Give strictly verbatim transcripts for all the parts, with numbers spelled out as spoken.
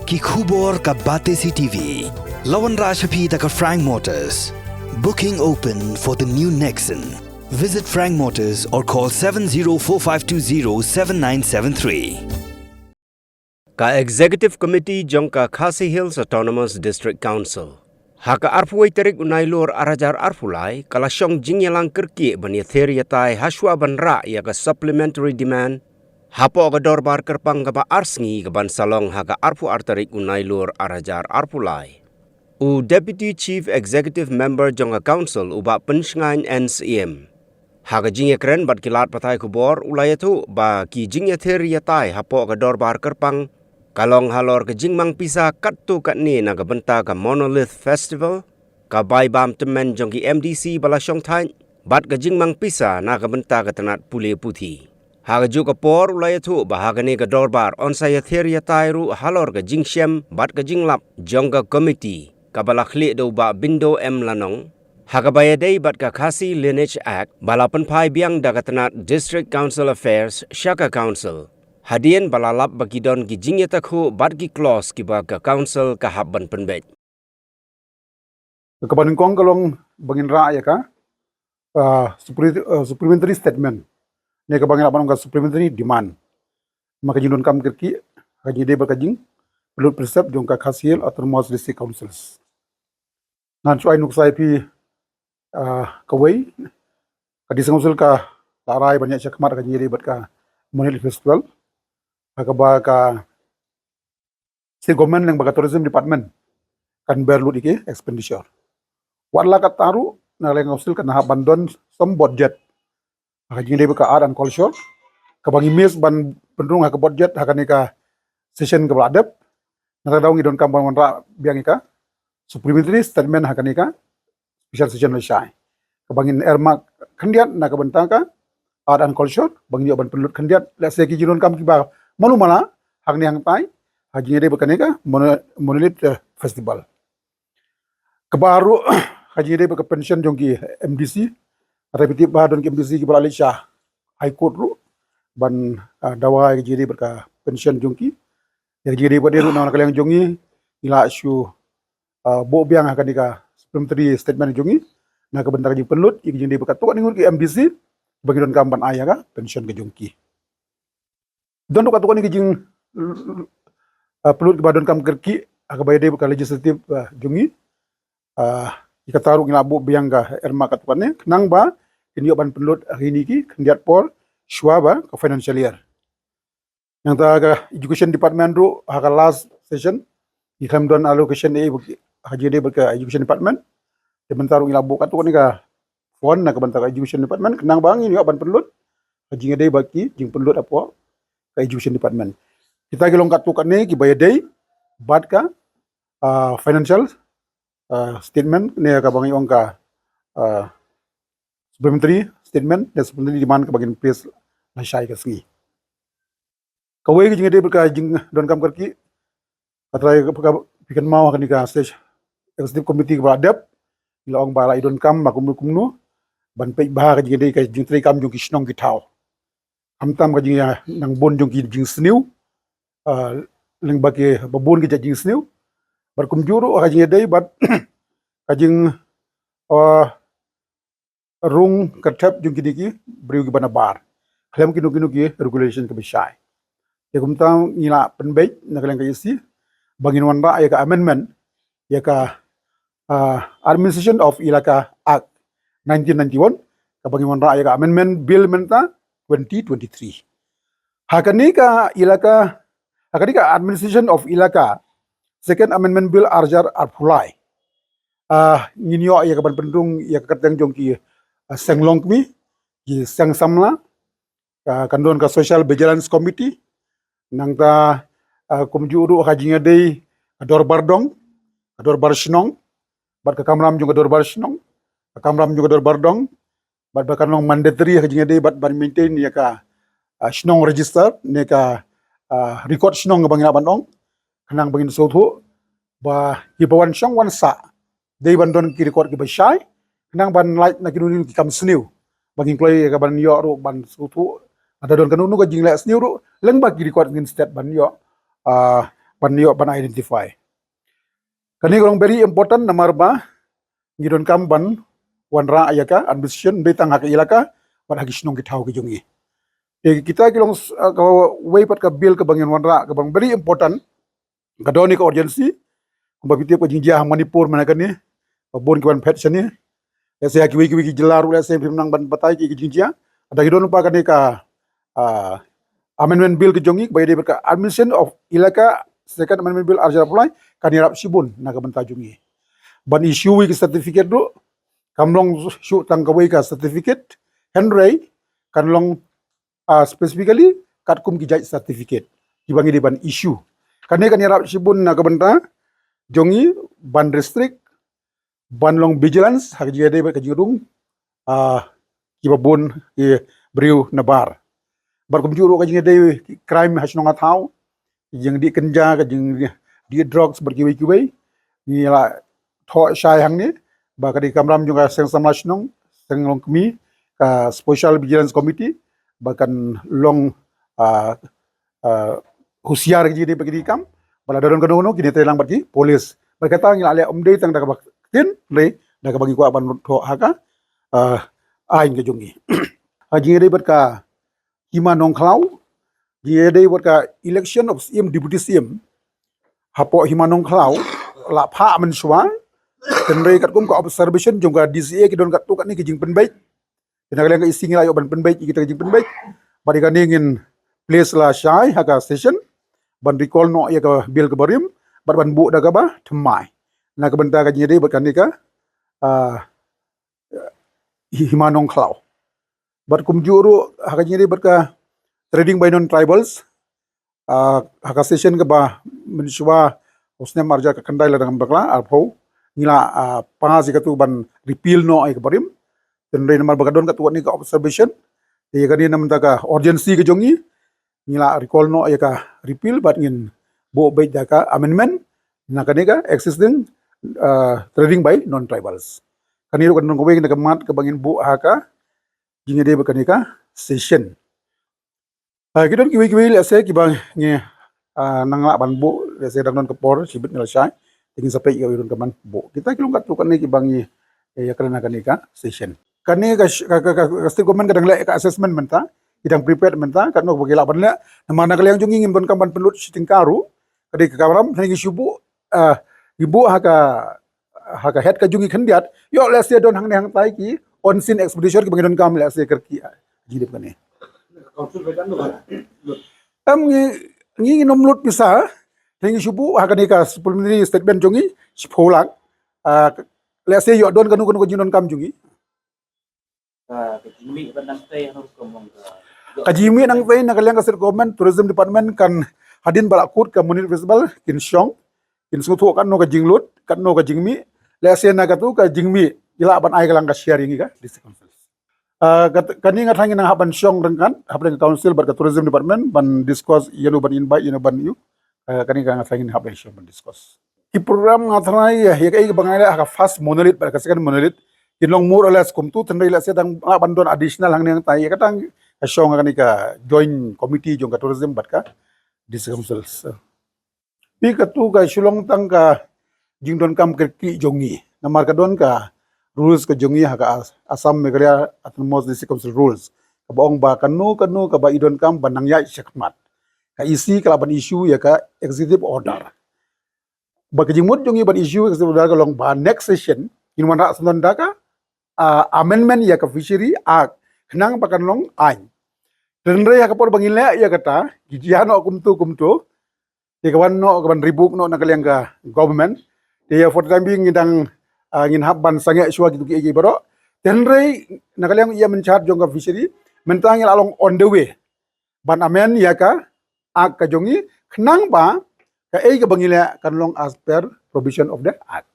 Ki khubor ka Batesi T V. La wanrah sha phi da ka Frank Motors. Booking open for the new Nexon. Visit Frank Motors or call seven zero four five two zero seven nine seven three. Ka Executive Committee jong ka Khasi Hills Autonomous District Council, ha ka arphew wei tarik u Nailur ar hajar arphew lai, ka la shong jingïalang kyrkieh ban ïathir ïatai hashwa ban rah ïa ka supplementary demand hapoh ka dorbar kyrpang kaba ar sngi kaban sa long ha ka arphew ar tarik u Nailur ar hajar arphew lai. U Deputy Chief Executive Member jong ka Council, u Bah Pynshngain N Syiem, ha ka jingïakren bad ki lad pathai khubor, u la ïathuh ba ki jingïathir ïatai hapoh ka dorbar kyrpang ka long halor ka jingmang pisa katto katne na ka bynta ka Monolith Festival, ka bai bam tymmen jong ki M D C ba la shongthait, bad ka jingmang pisa na ka bynta ka tnat pule puthi. Ha kajuh ka por u la ïathuh ba ha kane ka dorbar yn sa ïathir ïatai ruh halor ka jingshem bad ka jinglap jong ka komiti kaba la khlieh da u Bah Bindo M Lanong, ha kaba ïadei bad ka Khasi Lineage Act ba la pynphai biang da ka tnat District Council Affairs sha ka Council, hadien ba la lap ba ki don ki jingïatakhuh bad ki clause kiba ka Council ka hap ban pynbeit. Kaba nyngkong ka long ba ngin rah ïa ka, ah, suppre-, ah, supplementary statement, ne kaba ngi lah ban ong ka supplementary demand. Ma ka jingdonkam kyrkieh, ka jingdei bad ka jingpynlut pynsep jong ka Khasi Hills Autonomous District Councils. Ngan shu ai nuksa ïa phi, ah, kawei, ka District Council ka la rai ban ïaid shakhmat ka jingdei bad ka Monolith Festival, ha kaba ka State Government lyngba ka Tourism Department kan ber lut ïa ki expenditure. Wat la katta ruh, na ka liang ka Council kan hap ban don some budget ha ka jingdei bad ka Art and Culture, kaba ngi miss ban pynrung ha ka budget ha kane ka session kaba la dep. Na kata ka daw ngi donkam ban wanrah biang ïa ka supplementary statement ha kane ka special session lashai, kaba ngin earmark khyndiat na ka bynta ka Art and Culture, ba ngin ïoh ban pynlut khyndiat, lehse ki jingdonkam kiba malu mala hangne hangtai ha jingïadei bad kane ka Mono-, Monolith, eh, Festival. Kaba ar ruh ha jingïadei bad ka pension jong ki M D C. Kata phi tip ba don ki M D C kiba la leit sha High Court ruh ban, ah, dawa ha jingïadei bad ka pension jong ki. Ïa ka jingïadei bad de ruh na ka liang jong ngi, ngi la shu, ah, buh biang ha kane ka supplementary statement jong ngi na ka bynta ka jingpynlut ïa ka jingïadei bad katto katne ngut ki M D C ba ki donkam ban ai ïa ka pension ka jong ki. Don ruh katto katne ki jing, ah, pynlut kiba donkam kyrkieh ha kaba ïadei bad ka legislative, ah, jong ngi. Ah, ïa kata ruh ngi la buh biang ka earmark katto katne khnang ba kin ïoh ban pynlut ha kine ki khyndiat por shuwa ba ka financial year. Nangta ka Education Department ruh ha ka last session ngi khlem don allocation eh ha jingïadei bad ka Education Department. Te mynta ruh ngi la buh katto katne ka fund na ka bynta ka Education Department khnang ba ngin ïoh ban pynlut ha jingïadei bad ki jingpynlut hapoh ka Education Department. Kita ki long katto katne kiba ïadei bad ka, ah, financial, ah, statement ne kaba ngi ong ka, ah, supplementary statement ne supplementary demand kaba ngin place lashai ka sngi. Kawei ka jingïadei bad ka jingdonkam kyrkieh, ka trai ka, ka, phi kynmaw ha kane ka State Executive Committee kaba la dep, ngi la ong ba la i donkam ba kumno kumno ban peit bha ka jingïadei ka jingtrei kam jong ki shnong ki thaw. Khamtam ka jingïa nang bun jong ki jingsniew, ah, lyngba kiba bun ki jait jingsniew. Bad kumjuh ruh ka jingïadei bad ka jing, ah, rung kyrthep jong kine ki briew kiba nabar khlem kino kino ki regulation kiba shai. Te kumta ngi la pynbeit na ka liang ka E C ba ngin wanrah ïa ka amendment ïa ka, ah, Administration of Elaka Act nineteen ninety-one, kaba ngin wanrah ïa ka Amendment Bill mynta twenty twenty-three. Ha kane ka elaka, ha kane ka Administration of Elaka Second Amendment Bill ar hajar arphew lai, ah, ngin ïoh ïa ka ban pynrung ïa ka kyrteng jong ki, ah, seng longkmie, ki seng samla, ah, kan don ka Social Vigilance Committee, nangta, ah, kumjuh ruh ha ka jingïadei ka dorbar dong, ka dorbar shnong, bad ka kamram jong ka dorbar shnong, ka kamram jong ka dorbar dong, bad ba kan long mandatory ha ka jingïadei bad ban maintain ïa ka, ah, shnong register ne ka, ah, record shnong kaba ngi lah ban ong, khnang ba ngin sngewthuh ba kiba wan shong wan sah dei ban don ki record kiba shai, khnang ban lait na kino kino ki kam sniew ba ngin kloi ïa ka ban ïoh ruh ban sngewthuh lada don kano kano ka jingleh sniew ruh lyngba ki record ngin stet ban ïoh, ah, ban ïoh ban identify. Kane ka long very important namar ba ngi donkam ban wanrah ïa ka administration, ym dei tang ha ka elaka bad ha ki shnong ki thaw ki jong ngi. Te kita ki long, uh, kawei pat ka bill kaba ngin wanrah kaba long very important. Ka don ïa ka urgency kumba phi tip ka jingjia ha Manipur mynta kane, ba bun ki wan phet shane. Lehse ha kiwei kiwei ki jylla ruh lehse phim nang ban batai ki, ki jingjia. Haba ki don pat kane ka, ah, amendment bill ka jong ngi kaba ïadei bad ka administration of elaka, second amendment bill arhajar arphew lai, kan ïarap shibun na ka bynta jong ngi. Ban issue ïa ki certificate ruh kam long shuh tang kawei ka certificate, hynrei kan long, ah, specifically katkum ki jait certificate kiba ngi dei ban issue. Kane kan ïarap shibun na ka bynta jong ngi ban restrict, ban long vigilance ha ka jingïadei bad ka jingrung, ah, kiba bun ki briew nabar. Bad kumjuh ruh ka jingïadei ki crime ha shnong ha thaw, ka jingdih kynja, ka jingdih drugs bad kiwei kiwei. Ngi la thoh shai hangne ba ka dei ka kamram jong ka seng samla shnong, seng longkmie, ka Special Vigilance Committee ba kan long, ah, ah, husiar ki jingdih bad ki dih kam. Ba lada don kano kano kin ïatreilang bad ki police. Bad kata ngi la leh ym dei tang da kaba ktien, hynrei da kaba ngi kwah ban thoh ha ka, ah, aiñ ka jong ngi. Ha jingïadei bad ka Hima Nongkhlaw, jingïadei bad ka election of C M, Deputy C M hapoh Hima Nongkhlaw la phah mynshuwa. Hynrei katkum ka observation jong ka D C A ki don katto katne ki jingpynbeit. Te na ka liang ka E C ngi la ïoh ban pynbeit ïa kita ki jingpynbeit. Bad ïa kane ngin place lashai ha ka session ban recall noh ïa ka bill kaba rim bad ban buh da kaba thymmai na ka bynta ka jingïadei bad kane ka, ah, Hima Nongkhlaw. Bad kumjuh ruh ha ka jingïadei bad ka trading by non-tribals, ah, ha ka session kaba mynshuwa u snem arhajar khyndai lada ngam bakla arphew, ngi la, ah, pass ïa katu ban repeal noh ïa kaba rim. Hynrei namar ba ka don katto katne ka observation, te ïa kane na ka bynta ka urgency ka jong ngi, ngi la recall noh ïa ka repeal bad ngin buh beit da ka amendment na kane ka existing, ah, trading by non-tribals. Kane ruh ka don kawei na ka mat kaba ngin buh ha ka jingïadei bad kane ka session. Ah, ki don kiwei kiwei lehse kiba ngi, ah, nang lah ban buh, lehse dang don ka por shibit ngi la shai. Te ngin sa peit ïa ka don ka ban buh. Kita ki long katto katne kiba ngi, eh, ïakren ha kane ka session. Kane ka sh-, ka, ka, ka, ka state government ka dang leh ka assessment mynta, ki dang prepared mynta, katno ba ki lah ban leh. Namar na ka liang jong ngi ngim donkam ban pynlut shi tyngka ruh. Ka dei ka kamram, hynrei ngi shu buh, ah, ngi buh ha ka, ha ka head ka jong ngi khyndiat. Ïoh lehse don hangne hangtai ki unseen expenditure kiba ngi donkam lehse kyrkieh. Jingdip kane. Em, ngi, ngi ngin ym lut pisa, hynrei ngi shu buh ha kane ka supplementary statement jong ngi shiphew lak. Ah, lehse ïoh don kano kano ka jingdonkam jong ngi. Ka, ka jingmih ban nangtei, ha, ka mong ka. Ka jingmih nangtei na ka liang ka state government, tourism department kan hadien ba la kut ka Monit Festival, kin shong, kin sngewthuh katno ka jinglut, katno ka jingmih, lehse na katu ka jingmih, ki lah ban ai ka lang ka share ïa ngi ka District Council. Ah, kat-, kane nga tharai ngi nang hap ban shong ryngkat hapdeng ka council bad ka tourism department ban discuss ïano ban invite, ïano ban ïoh. Ah, kane ka nga tharai ngi nang hap ban shong ban discuss. Ki program nga tharai ïa, ïa kaei kaba ngi leh ha ka first monolith bad ka second monolith kin long more or less kumtu, hynrei lehse dang lah ban don additional hangne hangtai, ïa kata ka shong kane ka joint committee jong ka tourism bad ka District Council. Phi, katu ka shu long tang ka jingdonkam kyrkieh jong ngi. Namar ka don ka rules ka jong ngi ha ka As-, Assam Meghalaya Autonomous District Council rules. Kaba ong ba kano kano kaba i donkam ban nang ïaid shakhmat, ka E C ka lah ban issue ïa ka executive order. Ba ka jingmut jong ngi ban issue executive order ka long ba next session ngin wanrah sngewdon da ka, ah, amendment ïa ka Fishery Act, khnang ba kan long aiñ. Hynrei ha ka por ba ngin leh ïa kata, ki jia noh kumtu kumtu, te ka wan noh ka ban rebook noh na ka liang ka government. Te ïa for the time being ngi dang, ah, ngin hap ban sangeh shuwa kitu kiei kiei baroh. Te hynrei na ka liang ïa in charge jong ka fishery, mynta ngi la long on the way ban amend ïa ka Act ka jong ngi, khnang ba kaei kaba ngi leh kan long as per provision of the Act.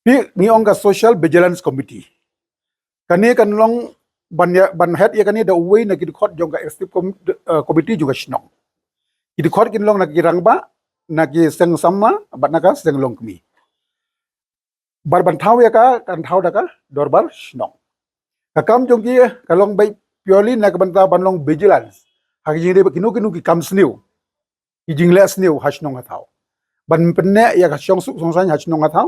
Phi, ngi ong ka Social Vigilance Committee. Kane kan long ban ïa, ban head ïa kane da uwei na ki dkhot jong ka executive com-, eh, committee jong ka shnong. Ki dkhot kin long na ki rangbah, na ki seng samla bad na ka seng longkmie. Bad ban thaw ïa ka, kan thaw da ka dorbar shnong. Ka kam jong ki ka long beit purely na ka bynta ban long vigilance ha ki jingdei bad kino kino ki kam sniew. ki jingleh sniew ha shnong ha thaw, ban pynneh ïa ka shongsuk shongsaiñ ha shnong ha thaw,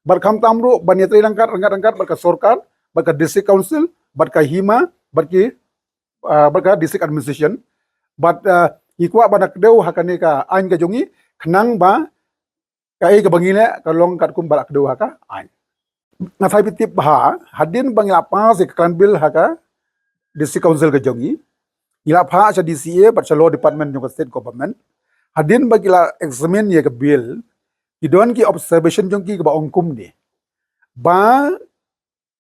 bad khamtam ruh ban ïatrei ryngkat ryngkat ryngkat bad ka sorkar, bad ka district council, bad ka hima, bad ki, ah, bad ka district administration. Bad, ah, ngi kwah ban da kdew ha kane ka aiñ ka jong ngi, khnang ba kaei kaba ngi leh ka long katkum ba la kdew ha ka aiñ. Nga tharai phi tip bha, hadien ba ngi la pass ïa ka clan bill ha ka district council ka jong ngi, ngi la phah sha D C A bad sha law department jong ka state government. Hadien ba ki la examine ïa ka bill, ki don ki observation jong ki kaba ong kumne, ba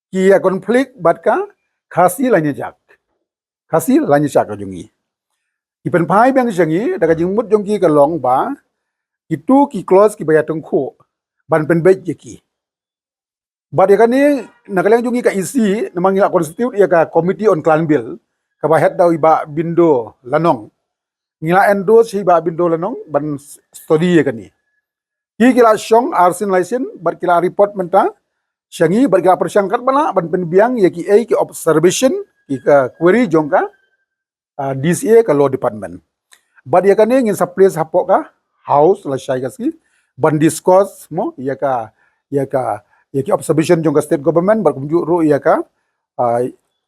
ki ïa conflict bad ka Khasi Laiñiajak, Khasi Laiñiajak ka jong ngi. Ki pynphai biang sha ngi da ka jingmut jong ki ka long ba kitu ki clause kiba ïatyngkhuh ban pynbeit ïa ki. Bad ïa kane, na ka liang jong ngi ka E C, namar ngi la constitute ïa ka Committee on Clan Bill, kaba head da u i Bah Bindo Lanong. Ngi la endorse i Bah Bindo Lanong ban study ïa kane. Ki, ki la shong arsien laisien bad ki la report mynta sha ngi bad ki la pyrshang katba lah ban pynbiang ïa kiei ki observation, ki ka query jong ka, ah, D C A, ka law department. Bad ïa kane ngin sa place hapoh ka House lashai ka sngi ban discuss mo ïa ka, ïa ka, ïa ki observation jong ka state government bad kumjuh ruh ïa ka, ah,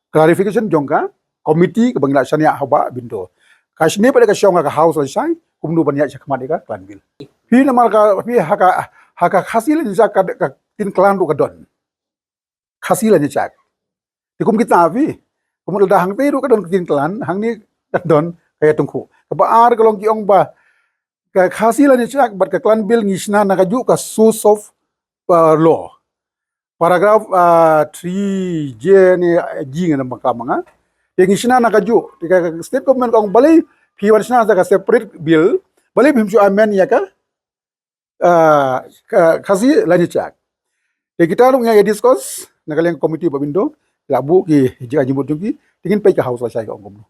clarification jong ka committee kaba ngi la shaniah ha u Bah Bindo. Ka shane pat ka shong ha ka House lashai, kumno ban ïaid shakhmat ïa ka clan bill. Phi namar ka, phi ha ka, ha ka Khasi Laiñiajak ka, ka ktien clan ruh ka don. Khasi Laiñiajak. Te kum kita phi, kum lada hangtei ruh ka don ka ktien clan, hangne ka don ka ïatyngkhuh. Kaba ar ka long ki ong ba ka Khasi Laiñiajak bad ka clan bill ngi shna na kajuh ka source of, uh, law. Paragraph, uh, three J ne G, ngan ym bakla ma nga. Te ngi shna na kajuh, te ka state government ka ong balei phi wan shna sa ka separate bill, balei phim shu amend ïa ka, ah, ka Khasi Laiñiajak. Te kita ruh ngi ïa discuss na ka liang committee, Bah Bindo, la buh ki jingmut jong ki, te ngin peit ka House lashai ka ong kumno.